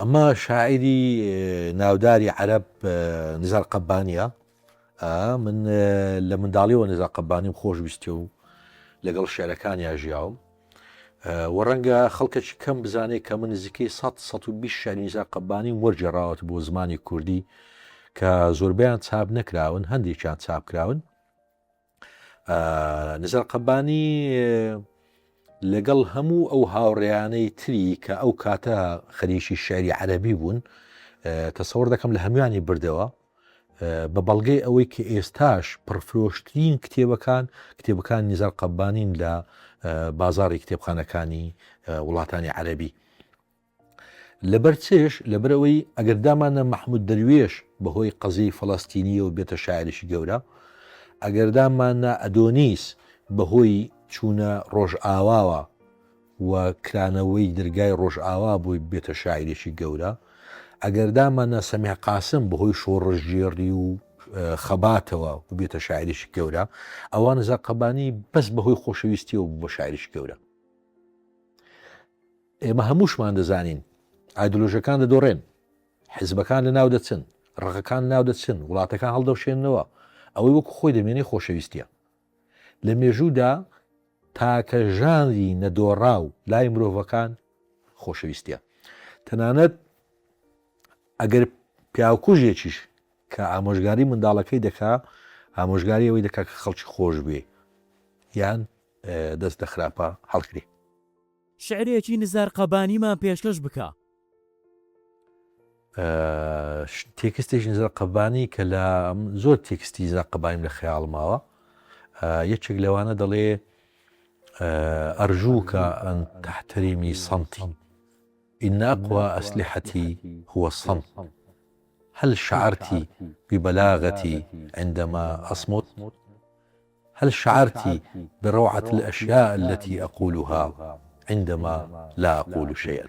ئەمە شاعیری ناوداری عەرەب نزار قەبانیە من لە منداڵیەوە نزار قەبانیم خۆش ویستێ و لەگەڵ شعرەکانیا ژیاوم و ڕەنگە خەڵکەکی کەم بزانێت کە من نزیکەی 120 شعری نزار قەبانیم وەرگێڕاوەت بۆ زمانی کوردی کە زۆربیان چاپ نەکراون هەندێکیان چاپ کراون نزار قەبانی لەگەڵ هەموو ئەو هاوڕێیانەی تری کە ئەو کاتە خەریکی شعری عەربی بوون تەسەوڕ دەکەم لە هەموانی بردەوە بە بەڵگەی ئەوەی کە ئێستاش پڕفرۆشترین کتێبەکان کتێبەکان نزار قەبانین لە بازاری کتێبخانەکانی وڵاتانی عەربی لەبەر چش؟ لەبەرئەوەی ئەگەر داماننا مەحمود دەروێش بەهۆی قەزیەی فەڵەستینیەوە بێتە شاعیرێکی گەورە، ئەگەر داماننا ئەدۆنیس بەهۆی چوونە ڕۆژئاواوە و کرانەوەی درگای ڕۆژئاوا بۆی بێتە شاعیرێکی گەورە، ئەگەر داماننا سەمیح قاسم بەهۆی شۆڕشگێڕی و خەباتەوە ببێتە شاعیرێکی گەورە، ئەوا نزار قەبانی بەس بەهۆی خۆشەویستیەوە بوو بە شاعیرێکی گەورە. ئێمە هەمووشمان دەزانین ئایدۆلۆژیەکان دەدۆڕێن، حیزبەکان لەناو دەچن، ڕقەکان لەناو دەچن، وڵاتەکان هەڵدەوشێنەوە، ئەوەی وەکو خۆی دەمێنێ خۆشەویستیە. لە مێژوودا تاکە ژانری نەدۆڕاو لای مرۆڤەکان خۆشەویستیە. تەنانەت ئەگەر پیاوکوژێکیش کە ئامۆژگاری منداڵەکەی دەکا، ئامۆژگاری ئەوەی دەکا کە خەڵکی خۆش بوێ یان دەست لە خراپە هەڵگرێ. شعرێکی نزار قەبانیمان پێشکەش بکە. تێکستێکی نزار قەبانی کە لە زۆر تێکستی نزار قەبانیم لە خەیاڵ ماوە یەکێک لەوانە دەڵێ ئەرجووکە ئەن تحترمی صمتی إن أقوى أسلحتي هو الصمت هل شعرت ببلاغتي عندما أصمت هل شعرت بروعة الأشياء التي أقولها عندما لا أقول شيئا.